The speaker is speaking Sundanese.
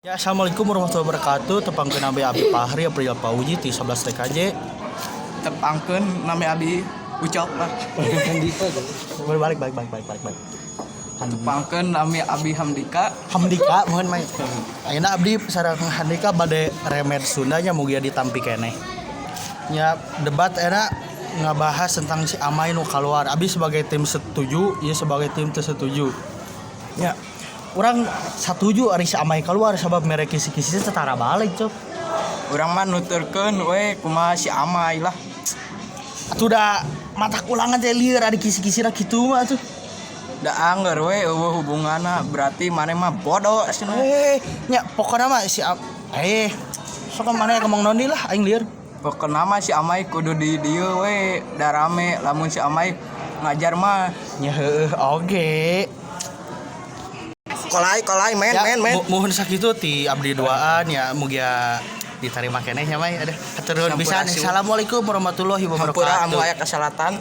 Ya, assalamualaikum warahmatullahi wabarakatuh. Tepangkeun nami Abi Fahri April Pauji ti 11 TKJ. Tepangkeun nami Abi Ucok lah. Balik balik balik balik balik balik. Tepangkeun nami Abi Hamdika. Hamdika, mohon main. Ayeuna abdi sareng Handika bade remed Sundanya, mugia ditampi keneh. Nya, debat era ngabahas tentang si Amai nu keluar. Abi sebagai tim setuju, ieu sebagai tim teu setuju. Ya, urang setuju ari si Amai keluar sabab mere kisi-kisi tara balik, cok. Urang mah nuturkeun we kumaha si Amai lah. Atuh da matak ulangan teh lieur ari kisi-kisina kitu mah atuh. Da angger we euweuh hubunganna, berarti maneh mah bodoh cenah. Eh, nya pokokna mah si sok mana ngomong nondi lah, aing lieur. Pokokna mah si Amai kudu di dieu we, da rame lamun si Amai ngajar mah. Nya heueuh oge. Kolai kolai men. Ya, men men. Muhun sakitu ti abdi duaan ya, mugia diterima keneh nya, Mai. Aduh, hatur nuhun pisan. Sampurasun. Assalamualaikum warahmatullahi Hampura wabarakatuh. anu aya keselatan.